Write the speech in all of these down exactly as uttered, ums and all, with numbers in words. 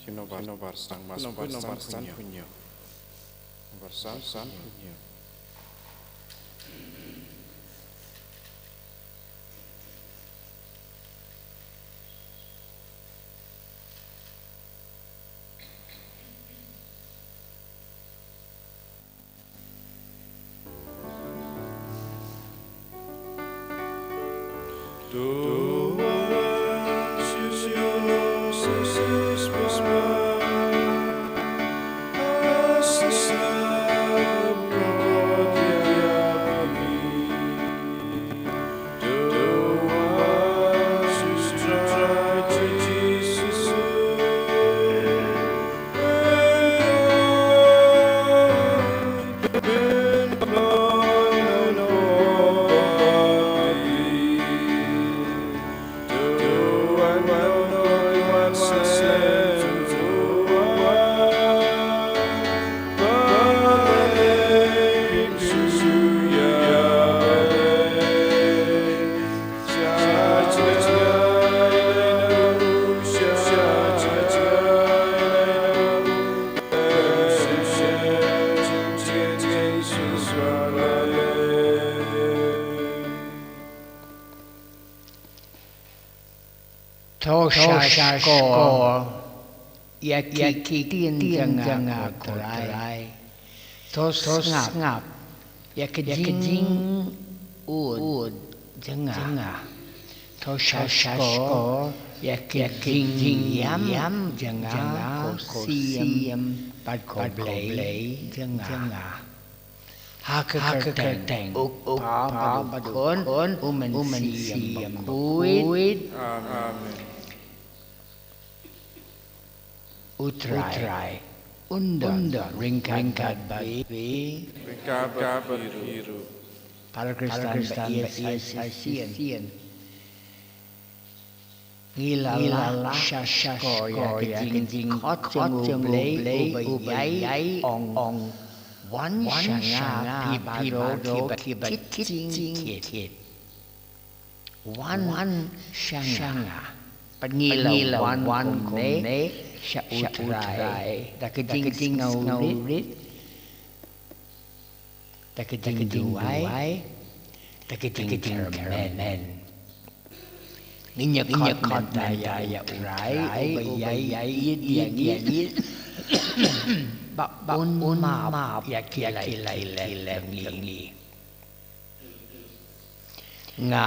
Phi Nobar, Nobar Sang, Mas, Nobar Sang Khunyo. Nobar Sang Khunyo. To shahshkor ïa ki ktien jong nga, ko Trai. To sngap ïa ka jingud jong nga. To shahshkor ïa ka jingïam jong nga, ko Syiem bad ko Blei jong nga. Ha ka kyrteng U Kpa bad U Khun, U Mynsiem Bakhuid. Amen. U Trai un don ryngkat bad phi. Ryngkat bad phi ruh. Para Khristan ba ïeit sa shisien. Ngi la lah shahshkor ïa ka jingkhot jong U Blei uba ïai ong, wan sha nga phi baroh kiba kit jingkit. Wan sha nga. Bad ngi la wan kumne sha U Trai da ka jingsngewrit, da ka jingduwai, da ka jingkyrmen. Ngin ïa khot mynta ïa U Trai uba ïai ïeit ïa ngi, ba un map ïa ki lait ki lem jong ngi. Nga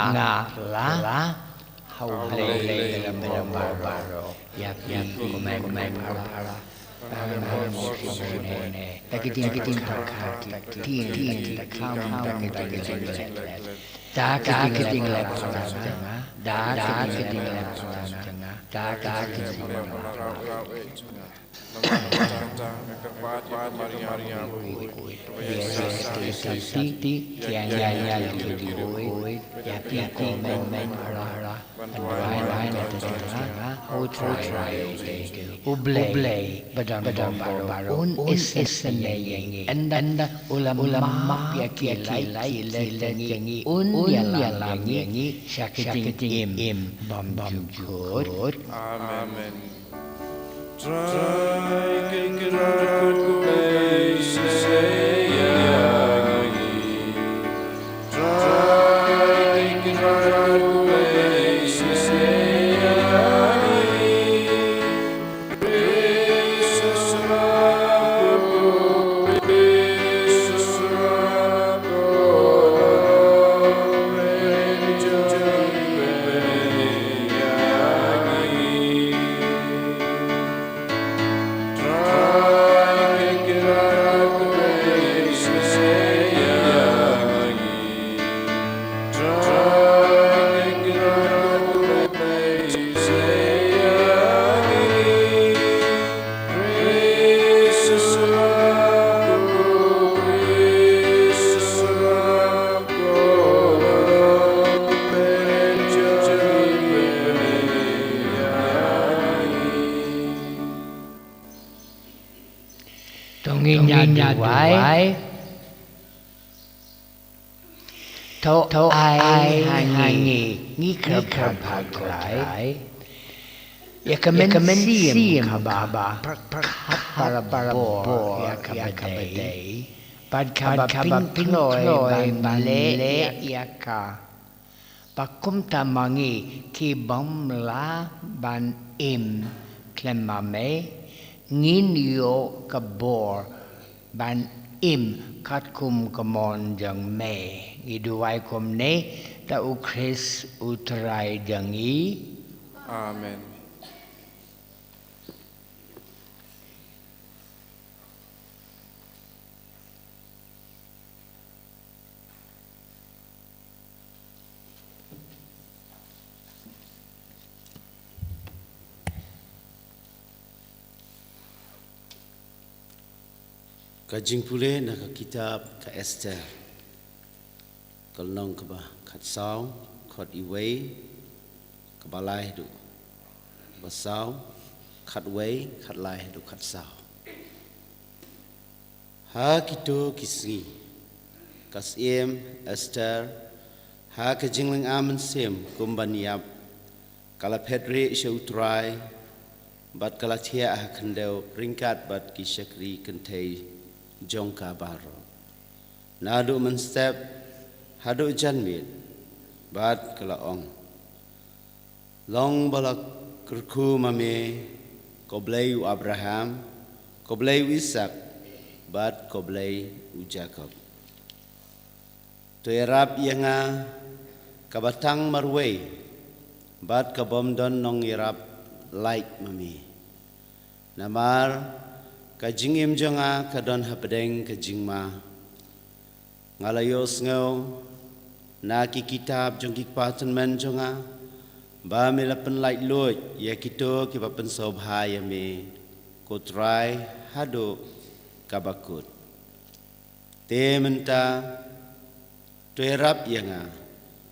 phla ha U Blei ba donbor baroh ïa phi, ko Mem Para. Ba nga mem shisha ne da ka jingpyrkhat, da ka jingpyrkhat, da ka jingpyrkhat, da ka jingleh phla jong nga, da ka jingleh phla jong nga, da ka jingleh phla jong nga. U Blei ba donbor baroh un isynei ïa ngi. Ynda u la map ïa ki lait ki lem jong ngi, un ïalam ïa ngi sha ka jingim bymjukut. Amen. To ngin ïa duwai. To ai ha ngi, ngi kyrpad, Trai, Ïa ka mynsiem kaba pyrkhat para bor ïa kaba dei, bad kaba pynkloi ban leh ïa ka. Ba kumta ma ngi ki bym lah ban im khlem ma me, ngin ïoh ka bor ban im katkum ka mon jong me. Ngi duwai kumne da U Khrist U Trai jong ngi. Amen. Ka jingpule na ka kitab ka Esther, ka lynnong kaba khatsaw, khot iwei, kaba lai haduh kaba saw, khatwei, khatlai haduh khatsaw. Ha kito ki sngi, ka Syiem Esther, ha ka jinglynga mynsiem kum ban ïap, ka la phet rieh sha U Trai, bad ka la thiah ha khyndew ryngkat bad ki shakri kynthei jong ka baroh, naduh mynstep haduh janmiet, bad ka la ong: Long ba la kyrkhu ma me, ko Blei u Abraham, ko Blei u Isaak, bad ko Blei u Jakob, to ïarap ïa nga kaba tang marwei, bad ka bym don nongïarap lait ma me. Namar ka jingim jong nga ka don hapdeng ka jingma. Nga la ïohsngew na ki kitab jong ki kpa tymmen jong nga ba me la pynlait luid ïa kito kiba pynsngewbha ïa me, ko Trai, haduh kaba kut. Te mynta to ïarap ïa nga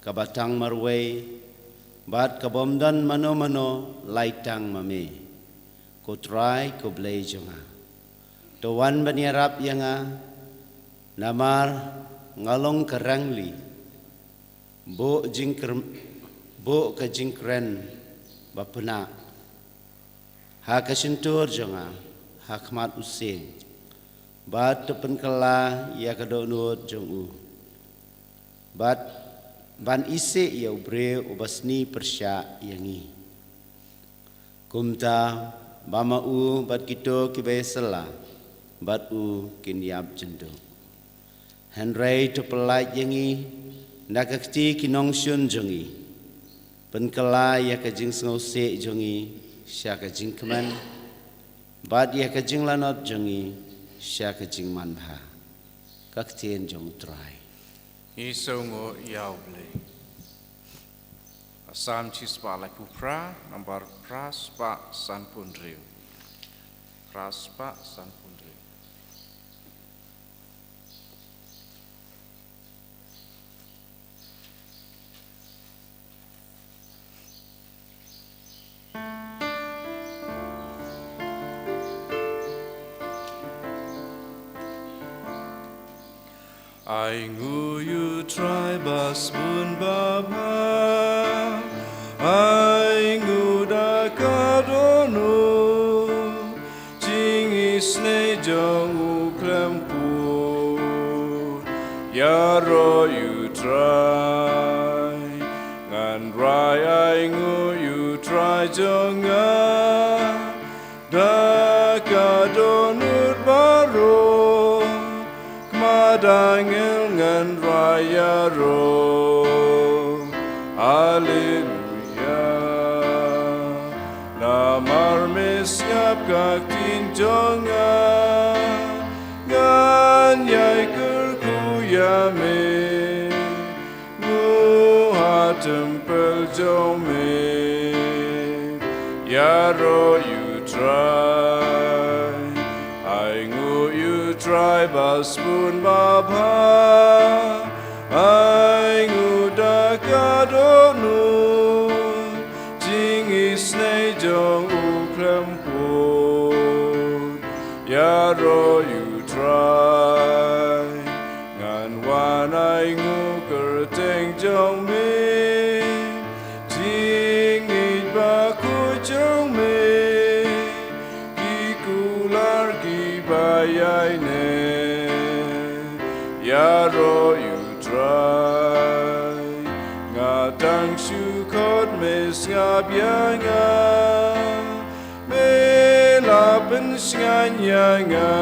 kaba tang marwei, bad ka bym don mano mano lait tang ma me, ko Trai, ko Blei jong nga. To wan ban ïarap ïa nga, namar nga long ka rangli, buh jingkyrm-, buh ka jingkren ba pynah ha ka shyntur jong nga ha khmat u sying, bad to pynkylla ïa ka dohnud jong u, bad ban isih ïa u briew uba sni pyrshah ïa ngi. Kumta ba ma u bad kito kiba ïasylla bad u kin ïap jynduh. Hynrei to pyllait ïa ngi na ka kti ki nongshun jong ngi. Pynkylla ïa ka jingsngewsih jong ngi sha ka jingkmen, bad ïa ka jinglanot jong ngi sha ka jingmanbha. Ka ktien jong U Trai. Ngi sngewnguh ïa U Blei. Salm shispah laiphew phra, nambar phra spah sanphew hynriew. Phra spah sanphew hynriew. Ai nguh ïa U Trai ba sbun babha, ai nguh da ka dohnud, jingisynei jong u khlem kut. Ïaroh ïa U Trai, ngan rai ai nguh ïa U Trai jong nga, da ka dohnud baroh, khmat angel ngan rai ïaroh. Haleluya. Namar me sngap ka ktien jong nga, ngan ïai kyrkhu ïa me, nguh ha templ jong me. Ïaroh ïa U Trai, ai nguh ïa U Trai ba sbun babha, ai nguh da ka dohnud, jingisynei jong u khlem kut. Ïaroh ïa U Trai, ngan wan ai nguh kyrteng jong me, jingïeit bakhuid jong me. Ju khot me sngap ïa nga, me la pynshngaiñ ïa nga,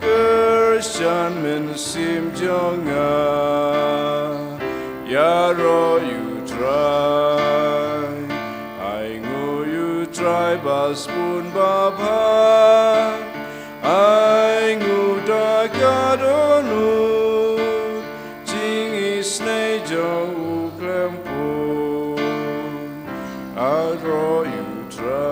Khristan mynsiem jong nga. Ïaroh ïa u Trai, ai nguh ïa u Trai ba sbun ba bha. Ai nguh da ka dohnud, jingisynei jong u khlem pun. Ïaroh ïa u Trai.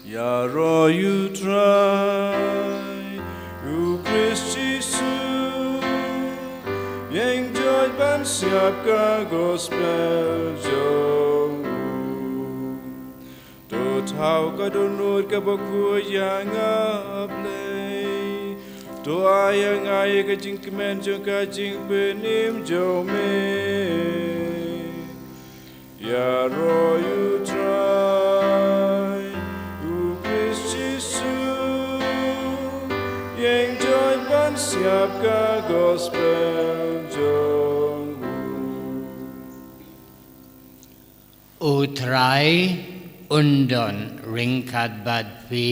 Ïaroh ïa u Trai, u Khrist Jisu, ïeng joit ban siap ka gospel jong u. To thaw ka dohnud kaba khuid ïa nga, A Blei. To ai ïa nga ïa ka jingkmen jong ka jingpynim jong me. Ïaroh ïa u Trai, u Khrist Jisu, ïeng joit ban siap ka gospel jong u. U Trai un don ryngkat bad phi.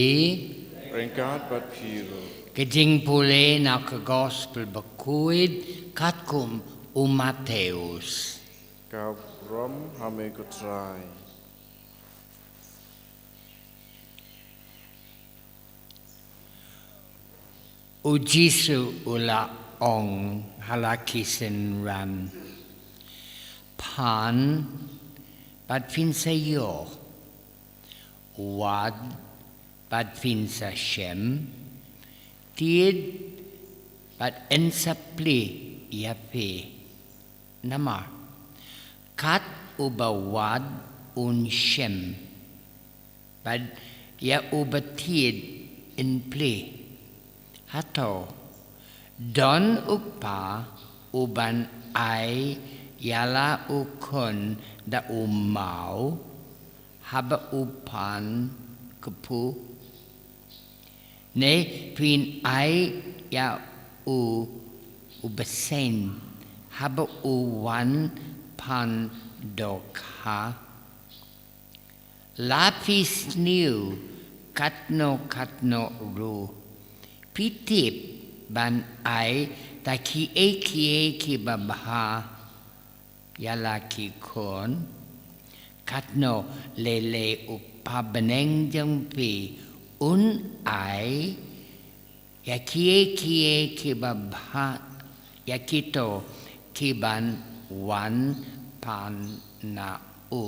Ryngkat bad phi ruh. Ka jingpule na ka gospel bakhuid katkum u Mathaios. Ka burom ha me ko Trai. U Jisu u la ong ha la ki synran, pan bad phin sa ïoh, wad bad phin sa shem, tied bad yn sa plie ïa phi. Namar kat uba wad un shem, bad ïa uba tied yn plie. Hato don u kpa uban ai ïa la u khun da u maw haba u pan kpu? Ne phin ai ïa u u bseiñ haba u wan pan dohkha? La phi sniew katno katno ruh, phi tip ban ai da kiei kiei kiba bha ïa la ki khun. Katno lei lei u Kpa bneng jong phi un ai ïa kiei kiei kiba bha ïa kito kiban wan pan na u.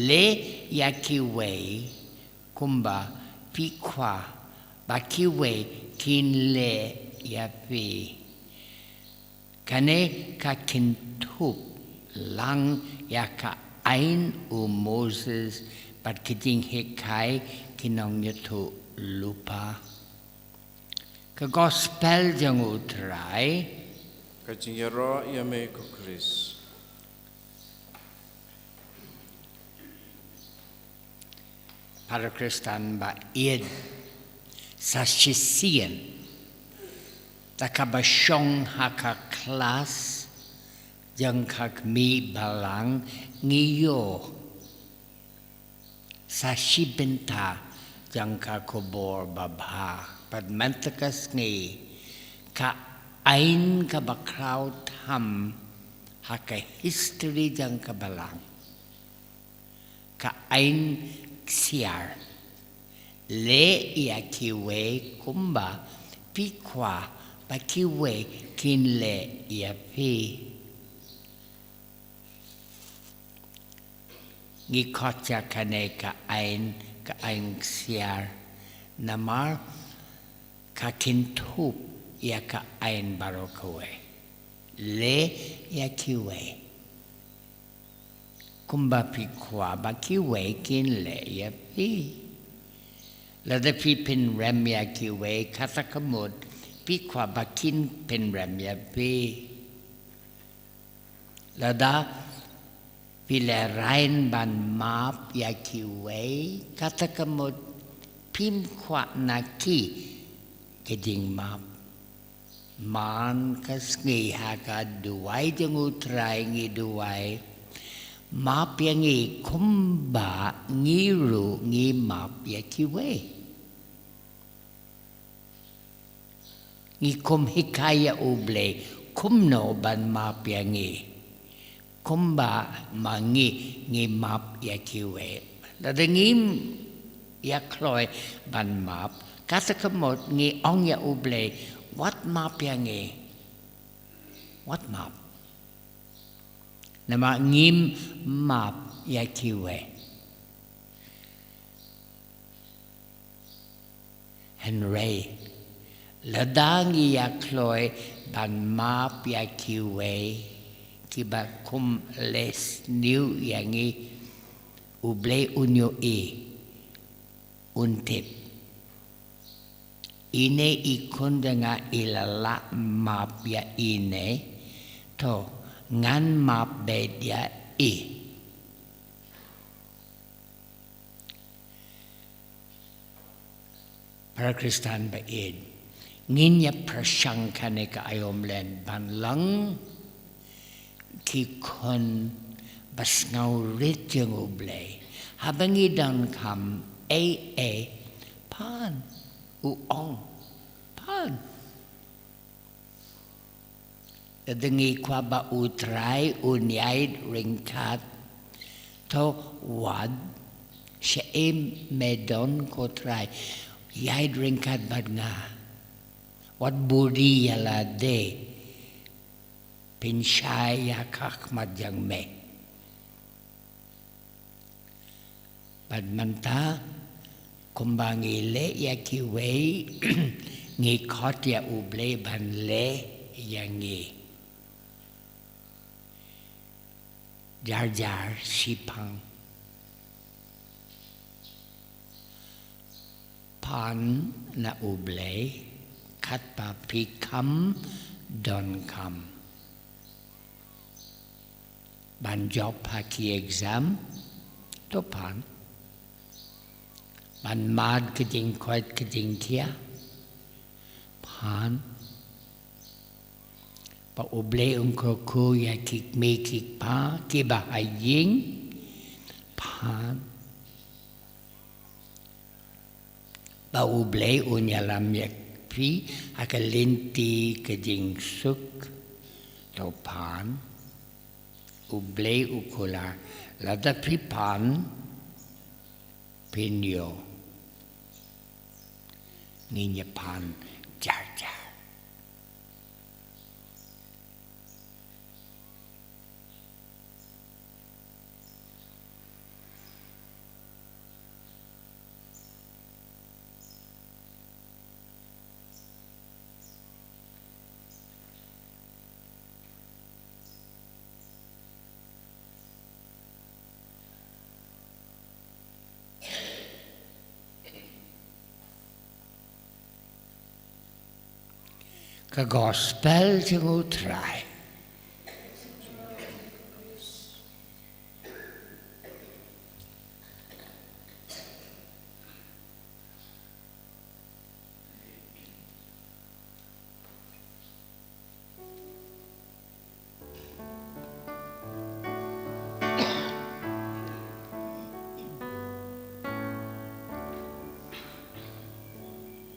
Leh ïa kiwei kumba phi kwah ba kiwei kin leh ïa phi. Kane ka kynthup lang ïa ka aiñ u Moses bad ka jinghikai ki nongïathuhlypa. Ka gospel jong u Trai. Ka jingïaroh ïa me ko Khrist. Para Khristan ba ïeit, sa shisien da kaba shong ha ka klas jong ka Kmie Balang ngi ïoh sa shi bynta jong ka khubor babha. Bad mynta ka sngi ka aiñ kaba khraw tam ha ka history jong ka Balang, ka aiñ ksiar. Leh ïa kiwei kumba phi kwah ba kiwei kin leh ïa phi. Ngi khot ïa kane ka aiñ, ka aiñ ksiar, namar ka kynthup ïa ka aiñ baroh kawei. Leh ïa kiwei kumba phi kwah ba kiwei kin leh ïa phi. Lada phi pynrem ïa kiwei, kata ka mut phi kwah ba kin pynrem ïa phi. Lada phi lehraiñ ban map ïa kiwei, kata ka mut phim kwah na ki ka jingmap. Man ka sngi ha ka duwai jong U Trai ngi duwai, map ïa ngi kumba ngi ruh ngi map ïa kiwei. Ngi kum hikai ïa U Blei kumno ban map ïa ngi, kumba ma ngi ngi map ïa kiwei. Lada ngim ïa kloi ban map, kata ka mut ngi ong ïa U Blei, wat map ïa ngi. Wat map. Namar ngim map ïa kiwei. Hynrei lada ngi ïa kloi ban map ïa kiwei kiba kum leh sniew ïa ngi, U Blei un ïohi, un tip. Ine i khun jong nga i la lah map ïa ine, to ngan map beit ïa i. Para Khristan ba ïeit, ngin ïa pyrshang kane ka aïom lehse ban long ki khun ba sngewrit jong U Blei. Haba ngi donkam ei ei, pan, u ong, pan. Lada ngi kwah ba U Trai un ïaid ryngkat, to wad, shaei me don ko Trai, ïaid ryngkat bad nga. Wat buri ïa lade, pynshai ïa ka khmat jong me. Bad mynta, kumba ngi leh ïa kiwei, ngi khot ïa U Blei ban leh ïa ngi. Jar jar shiphang. Pan na U Blei, katba phi kham donkam. Ban jop ha ki exam, to pan. Ban mad ka jingkoit ka jingkhiah, pan. Ba U Blei un kyrkhu ïa ki kmie ki kpa kiba ha ïing, pan. Ba U Blei un ïalam ïa phi ha ka lynti ka jingsuk, to pan. U Blei u kular, lada phi pan, phin ïoh. Ngin ïa pan jar jar. Ka Gospel jong U Trai.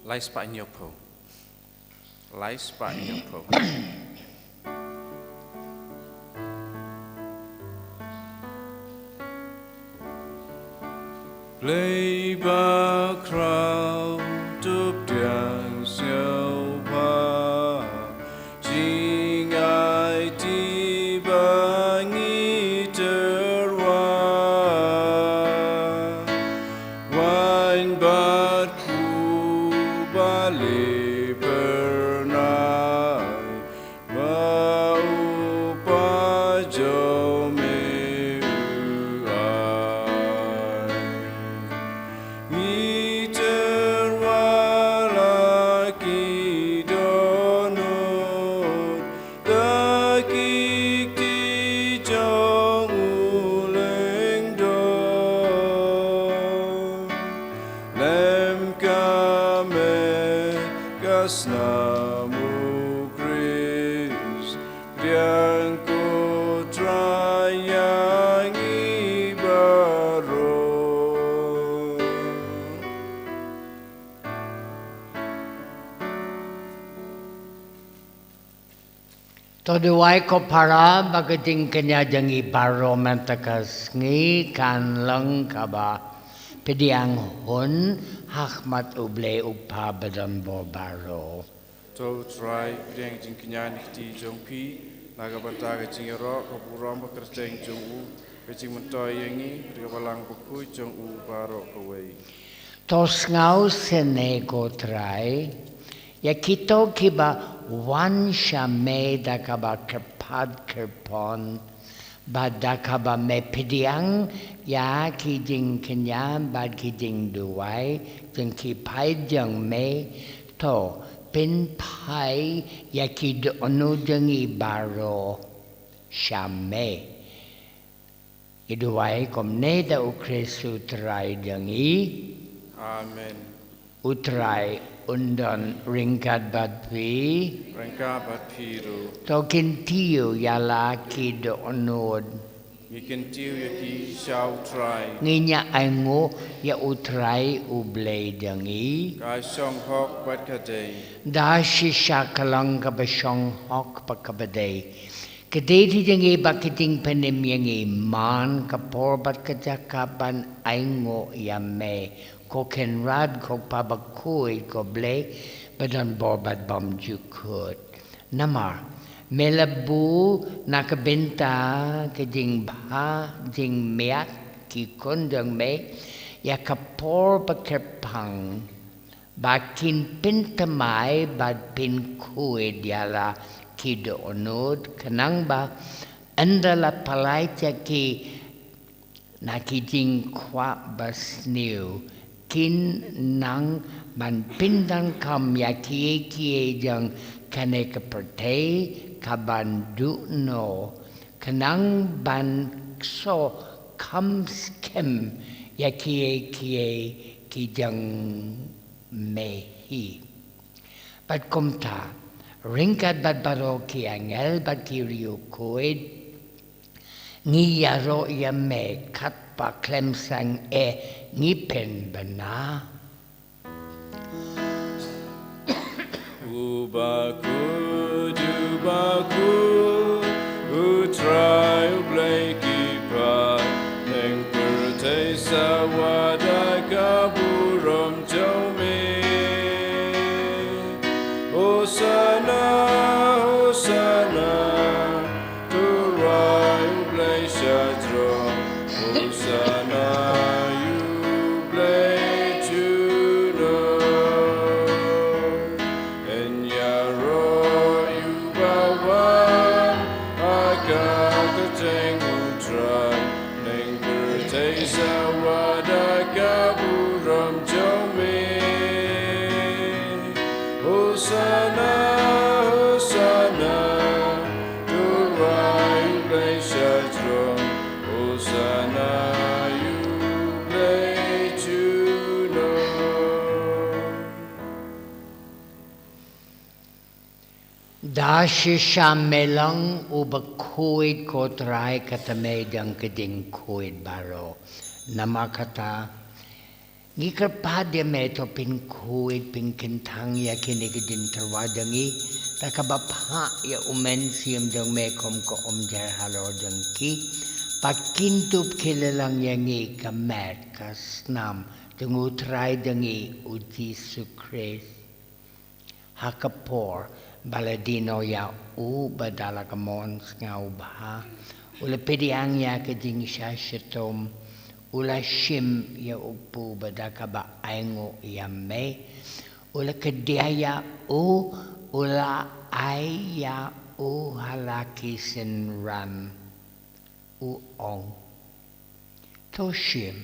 Lai spah hynñiewphew. Lai spah hynñiewphew. Blei bakhraw, to pdiang sngewbha, jingaiti ba ngi tyrwa, waiñ bad kpu ba leh byrnai, To duwai ko para ba ka jingkñia jong ngi baroh mynta ka sngi kan long kaba pdiang hun ha khmat U Blei U Kpa badonbor baroh. To Trai, pdiang jingkñia na ka kti jong phi, na ka bynta ka jingïaroh ka burom ba kyrteng jong u, ka jingmyntoi ïa ngi da ka Balang Bakhuid jong u baroh kawei. To sngew sngewsih ko Trai ïa kito kiba wan sha me da kaba kyrpad kyrpon, bad da kaba me pdiang ïa ki jingkñia bad ki jingduwai jong ki paid jong me. To pynphai ïa ki dohnud jong ngi baroh sha me. Ngi duwai kumne da U Khrist U Trai jong ngi. Amen. U Trai un don ryngkat bad phi. Ryngkat bad phi ruh. To kyntiew ïa la ki dohnud. Ngi kyntiew ïa ki sha U Trai. Ngin ïa ainguh ïa U Trai U Blei jong ngi. Ka shong hok bad ka dei. Da shisha ka long kaba shong hok bad kaba dei. Ka dei jong ngi bad ka jingpynim ïa ngi man ka por bad ka jaka ban ainguh ïa me, ko Kynrad, ko Kpa Bakhuid, ko Blei badonbor bad bymjukut. Namar me la buh na ka bynta ka jingbha jingmiat ki khun jong me ïa ka por ba kyrpang, ba kin pynthymmai bad pynkhuid ïa la ki dohnud, khnang ba ynda la pyllait ïa ki na ki jingkwah basniew, kin nang ban pyndonkam ïa kiei kiei jong kane ka pyrthei kaban duh noh, khnang ban shu kham skhem ïa kiei kiei ki jong me hi. Bad kumta, ryngkat bad baroh ki angel bad ki riewkhuid, ngi ïaroh ïa me katba khlem sangeh, ngi pynbna. U bakhuid, u bakhuid, U Trai U Blei ki paid, ïing pyrthei sa wad da ka burom jong me. Hosana, Hosana, to U Trai U Blei sha jrong. Hosana ïa U Blei junom. Yn ïaroh ïa uba wan ha ka kyrteng U Trai, ïing pyrthei sa wad da ka burom jong me. Hosana, Hosana, to U Trai U Blei sha jrong. Hosana ïa U Blei junom. Da shisha me long u bakhuid ko Trai, kata me jong ka jingkhuid baroh. Namar kata, ngi kyrpad ïa me to pynkhuid pynkyntang ïa kine ki jingtyrwa jong ngi da kaba phah ïa U Mynsiem jong me kum ka umjer halor jong ki, ba kin tup khlieh lang ïa ngi ka met ka snam jong U Trai jong ngi U Jisu Khrist. Ha ka por ba la die noh ïa u bad da la ka mon sngewbha, u la pdiang ïa ka jingshah shitom, u la shim ïa u kpu bad da kaba ainguh ïa me, u la kdiah ïa u, u la ai ïa u ha la ki synran. U ong, to shim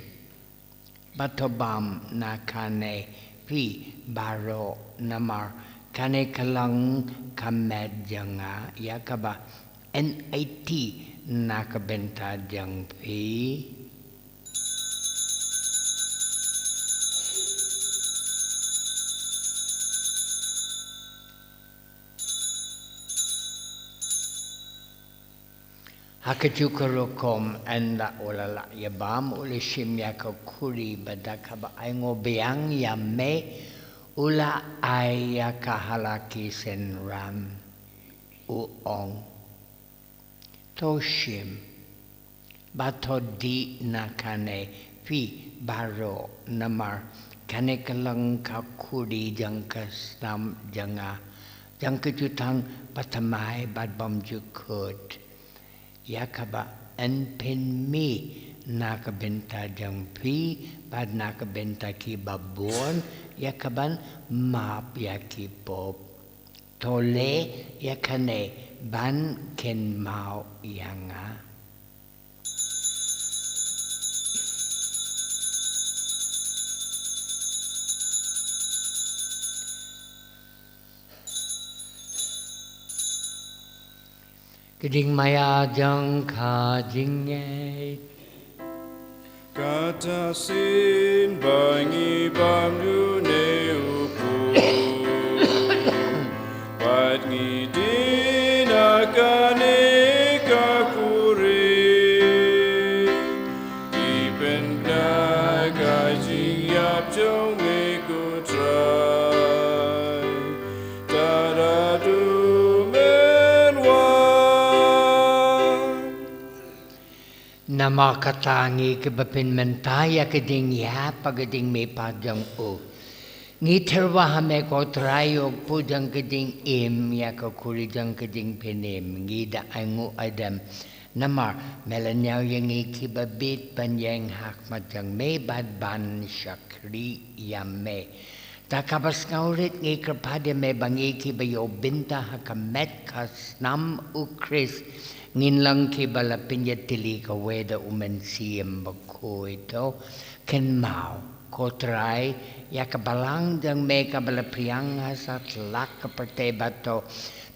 bad to bam na kane phi baroh, namar kane ka long ka met jong nga ïa kaba yn aiti na ka bynta jong phi. Ha kajuh ka rukom, ynda u la lah ïa bam, u la shim ïa ka khuri bad da kaba ainguh biang ïa me, u la ai ïa ka ha la ki synran. U ong, to shim bad to dih na kane, phi baroh, namar kane ka long ka khuri jong ka snam jong nga, jong ka jutang bathymmai bad bymjukut, ïa kaba yn pynmih na ka bynta jong phi bad na ka bynta ki babun, ïa kaban map ïa ki pop. To leh ïa kane ban kynmaw ïa nga. Ka jingmaïa jong ka jingngeit. Kata shisien ba ngi bam ïa une u pop, bad ngi dih na kane ka khuri, ngi pynbna ka jingïap jong me, ko Trai, tad haduh men wan. Namar kata ngi kiba pynmynta ïa ka jingïap bad ka jingmihpat jong u, ngi tyrwa ha me, ko Trai, ïa u kpu jong ka jingim, ïa ka khuri jong ka jingpynim. Ngi da ainguh aidem namar me la ñiew ïa ngi kiba bit ban ïeng ha khmat jong me bad ban shakri ïa me. Da kaba sngewrit ngi kyrpad ïa me ba ngi kiba ïoh bynta ha ka met ka snam U Khrist ngin long kiba la pynïatylli kawei da U Mynsiem Bakhuid. To kynmaw, ko Trai, ïa ka balang jong me kaba la phriang ha satlak ka pyrthei, bad to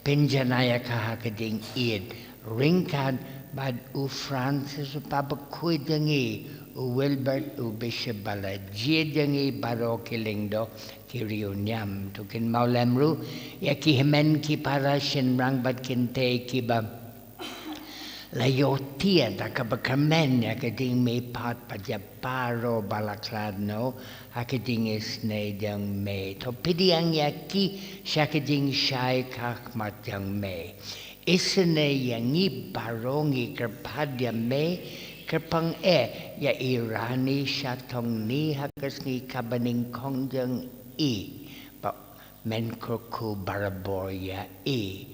pynjanai ïa ka ha ka jingïeit ryngkat bad u Francis u Pop bakhuid jong ngi, u Wilbert u Bishop, ba la jied jong ngi baroh ki lyngdoh ki riewniam. To kynmaw lem ruh ïa ki hynmen ki para shynrang bad kynthei kiba la ïoh tied da kaba kyrmen ïa ka jingmihpat bad ïa baroh ba la khlad noh ha ka jingisynei jong me. To pdiang ïa ki sha ka jingshai ha khmat jong me. Isynei ïa ngi baroh, ngi kyrpad ïa me, kyrpang eh ïa i Rani Shatongni ha ka sngi kaba nyngkong jong i, ba men kyrkhu barabor ïa i.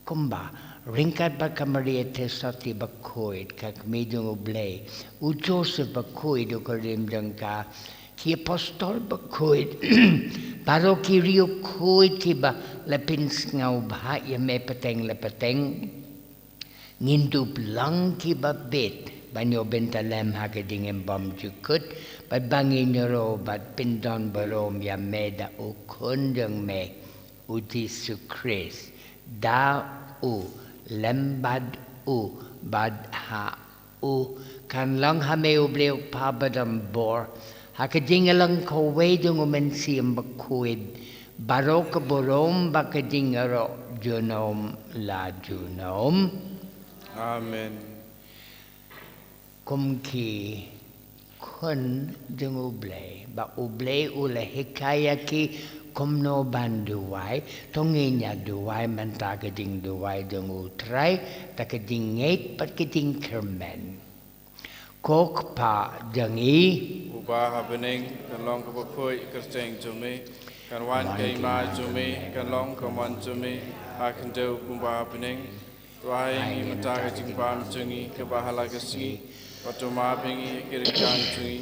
Kumba ryngkat bad ka Maria Theisotti bakhuid, ka Kmie jong U Blei, u Joseph bakhuid, u kurim jong ka, ki apostol bakhuid, baroh ki riewkhuid kiba la pynsngewbha ïa me pateng la pateng, ngin dup long kiba bit ban ïoh bynta lem ha ka jingim bymjukut, bad ba ngin ïaroh bad pyndonburom ïa me da u Khun jong me, u Jisu Khrist. Da u, lem bad u, bad ha u, kan long ha me U Blei U Kpa badonbor, ha ka jingïalang kawei jong U Mynsiem Bakhuid, baroh ka burom bad ka jingïaroh junom la junom. Amen. Kum ki khun jong U Blei, ba U Blei u la hikai ïa ki kumno ban duwai, to ngin ïa duwai mynta ka jingduwai jong U Trai da ka jingngeit bad ka jingkyrmen. Ko Kpa jong ngi uba ha bneng, kan long kaba khuid ka kyrteng jong me, kan wan ka hima jong me, kan long ka mon jong me ha khyndew kumba ha bneng. To ai ïa ngi mynta ka jingbam jong ngi kaba ha la ka sngi, bad to map ïa ngi ki ryngkang jong ngi,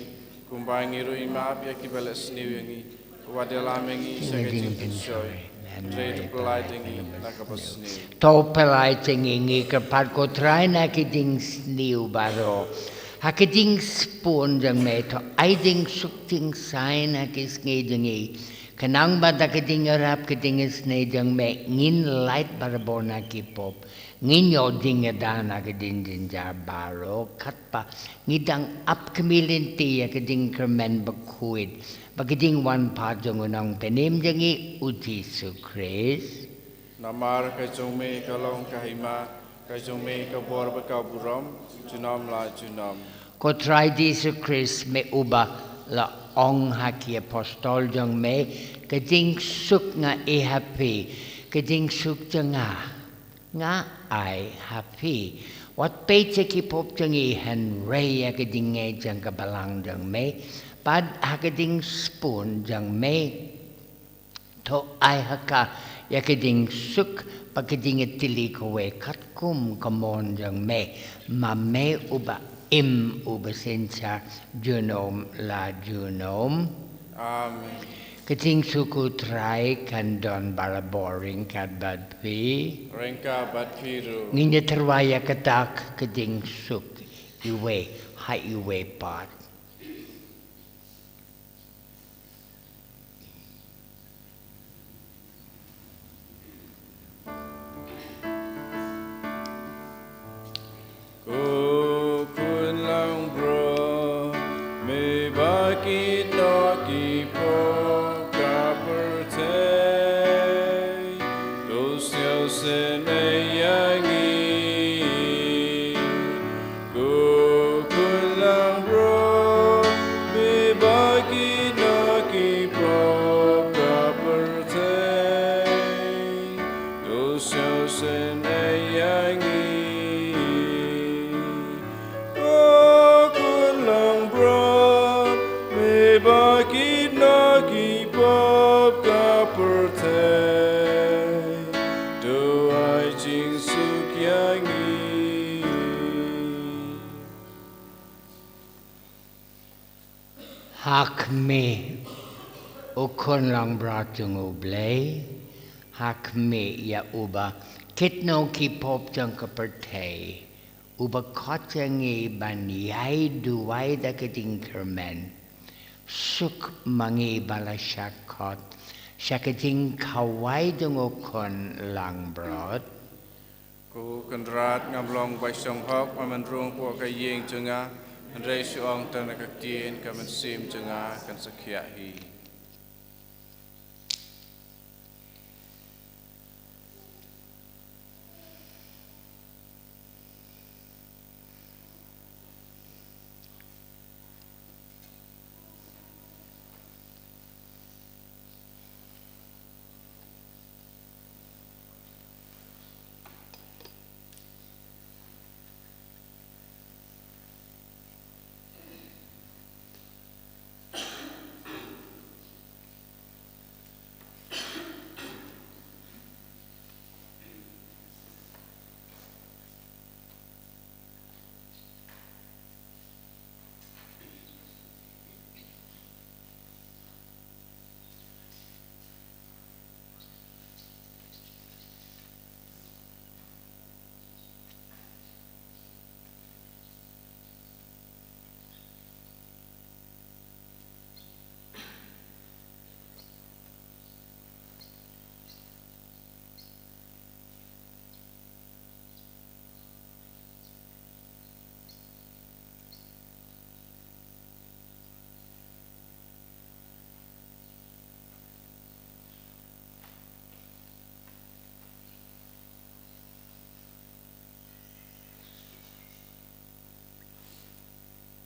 kumba ngi ruh ngi map ïa kiba leh sniew ïa ngi. Wat ïalam ïa ngi sha ka jingpynshoi, hynrei to pyllait ïa ngi na kaba sniew. To pyllait ïa ngi, ngi kyrpad ko Trai, na ki jingsniew baroh, ha ka jingsbun jong me, to ai jingsuk jingsaiñ ha ki sngi jong ngi, khnang ba da ka jingïarap ka jingisynei jong me ngin lait barabor na ki pop, ngin ïoh jingïada na ka jingjynjar baroh, katba ngi dang ap khmih lynti ïa ka jingkyrmen bakhuid bad ka jingwan pat jong U Nongpynim jong ngi, U Jisu Khrist. Namar ka jong me ka long ka hima, ka jong me ka bor bad ka burom, junom la junom. Ko Trai Jisu Khrist, me uba la ong ha ki apostol jong me, ka jingsuk nga ai ha phi, ka jingsuk jong nga Nga ai ha phi, wat peit sha ki pop jong ngi, hynrei ïa ka jingngeit jong ka Balang jong me, bad ha ka jingsbun jong me, to ai ha ka ïa ka jingsuk bad ka jingïatylli kawei katkum ka mon jong me. Ma me uba im, uba synshar junom la junom. Amen. Ka jingsuk U Trai kan don barabor ryngkat bad phi. Ryngkat bad phi ruh. Ngin ïa tyrwa ïa kata ka jingsuk iwei ha iwei pat. Ko Khun langbrot, me ba kit noh ki pop ka pyrthei, to sngewsih ïa ngi. Ko Khun langbrot, me ba kit noh ki pop ka pyrthei, to sngewsih ïa ngi. Ko Khun langbrot, me ba kit noh ki pop ka pyrthei, to ai jingsuk ïa ngi. Ha khmih, U Khun langbrot jong U Blei, ha khmih ïa uba kit noh ki pop jong ka pyrthei, uba khot ïa ngi ban ïai duwai da ka jingkyrmen. Suk ma ngi ba la shah khot sha ka jingkhawai jong U Khun langbrot. Ko Kynrad, ngam long ba shong hok ba men rung hapoh ka ïing jong nga, hynrei shu ong tang ïa ka ktien, ka mynsiem jong nga kan sa khiah hi.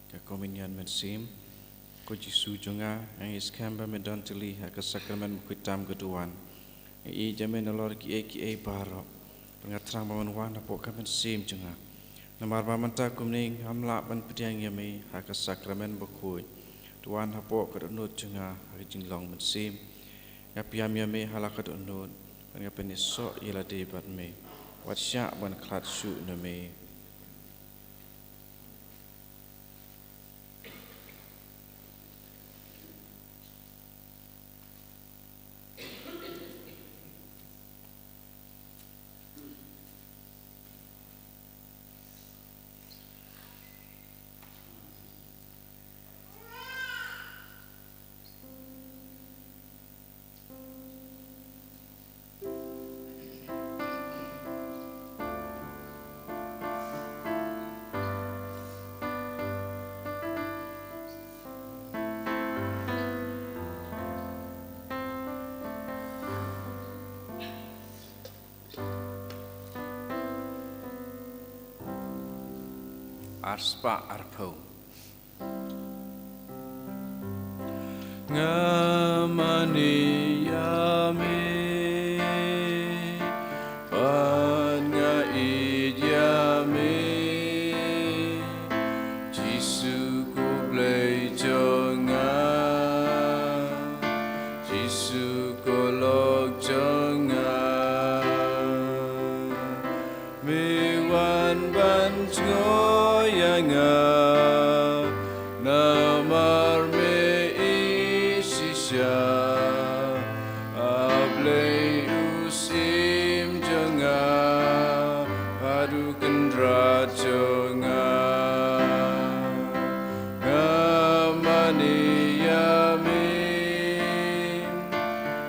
Ka Komunion Mynsiem. Ko Jisu jong nga, nga ngeit skhem ba me don tylli ha ka Sakramen Bakhuid tam ka duwan. Nga ïeit ïa me nalor kiei kiei baroh. Bad nga thrang ba men wan hapoh ka mynsiem jong nga. Namar ba mynta kumne ngam lah ban pdiang ïa me ha ka Sakramen Bakhuid. To wan hapoh ka dohnud jong nga ha ka jinglong mynsiem. Nga pdiang ïa me ha la ka dohnud, bad nga pynïasoh ïa lade bad me. Wat shah ban khlad shuh na me. Arspah arphew. Nga mane ïa me, bad ban jngoh ïa nga, namar me ïeit shisha. A Blei u syiem jong nga, bad u kynrad jong nga, nga mane ïa me,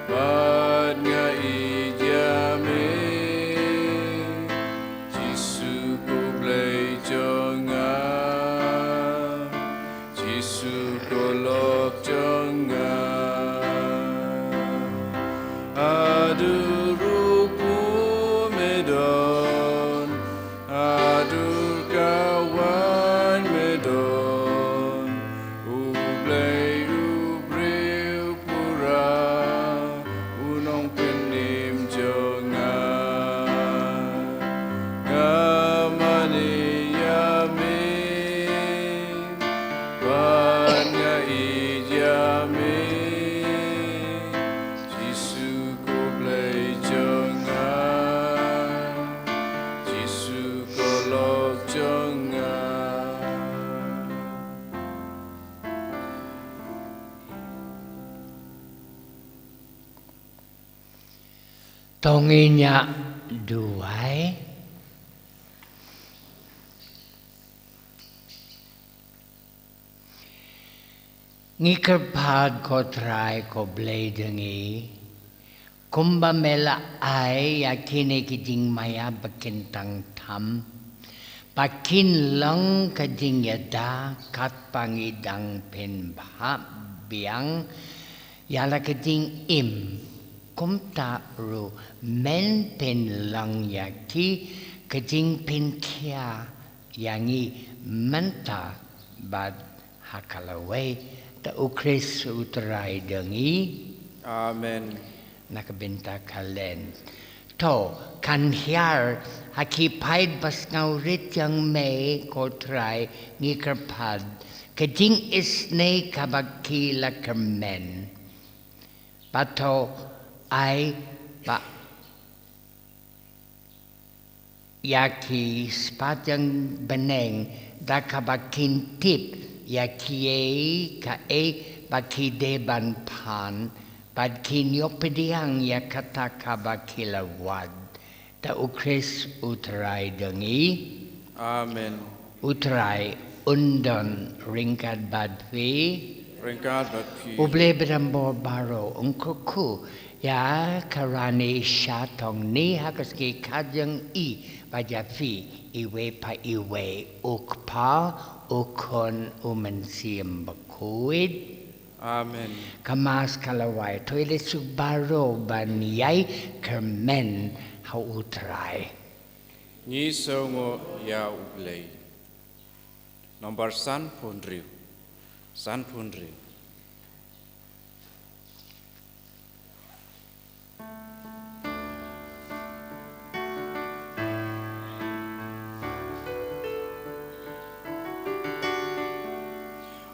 bad nga ïeit ïa me. Jisu ko Blei jong nga, Jisu ko lok jong nga. Haduh ruh pu me don, haduh kawei me don, U Blei u briew pura, u nongpynim jong nga. Nga mane ïa me, bad nga ïeit ïa me. Jisu ko Blei jong nga, Jisu ko lok jong nga. To ngin ïa duwai. Ngi kyrpad ko Trai ko Blei jong ngi, kumba me la ai ïa kine ki jingmaïa ba kin tang tam, ba kin long ka jingïada katba ngi dang pynbha biang ïa la ka jingim, kumta ruh men pynlong ïa ki ka jingpynkhia ïa ngi mynta bad ha ka lawei. Da U Khrist U Trai jong ngi. Amen. Na ka bynta ka Lent. To, kan hiar ha ki paid ba sngewrit jong me ko Trai, ngi kyrpad, ka jingisynei kaba ki la kyrmen. Bad to ai ba ïa ki spah jong bneng, da kaba kin tip ïa kiei kaei ba ki dei ban pan, bad kin ïoh pdiang ïa kata kaba ki la wad. Da U Khrist U Trai jong ngi. Amen. U Trai un don ryngkat bad phi. Ryngkat bad phi. U Blei badonbor baroh un kyrkhu ïa ka rangi sha tong ngi ha ka sngi ka jong i bad ïa phi iwei pa iwei, U Kpa, U Khun, U Mynsiem Bakhuid. Amen. Ka Mass ka la wai, to ïaleit suk baroh ban ïai kyrmen ha U Trai. Ngi sngewnguh ïa U Blei. Nombar sanphew hynriew. Sanphew hynriew.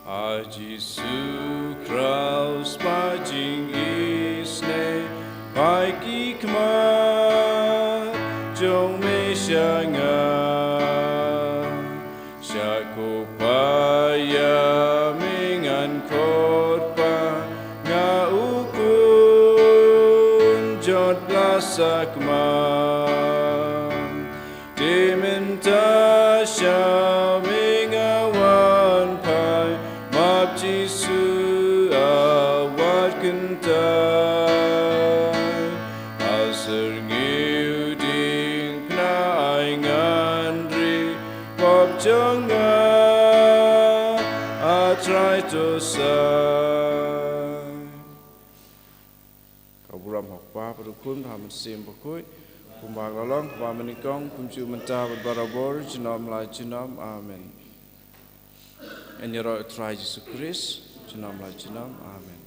A Jisu Khrist, ba jingisynei ba ki khmat jong me sha nga. Sha ko paia me ngan khot ba nga u khun jot blasakman. Te mynta sha me nga wan phai, map Jisu a wat kynthei. A syrngiew diengphna ai ngan ri, pop jong nga, A Trai to sai. Ka burom ha u Kpa bad u Khun bad ha u Mynsiem Bakhuid, kumba ka la long, kumba mynnyngkong, kumjuh mynta bad barabor, junom la junom. Amen. Yn ïaroh ïa u Trai Jisu Khrist, junom la junom. Amen.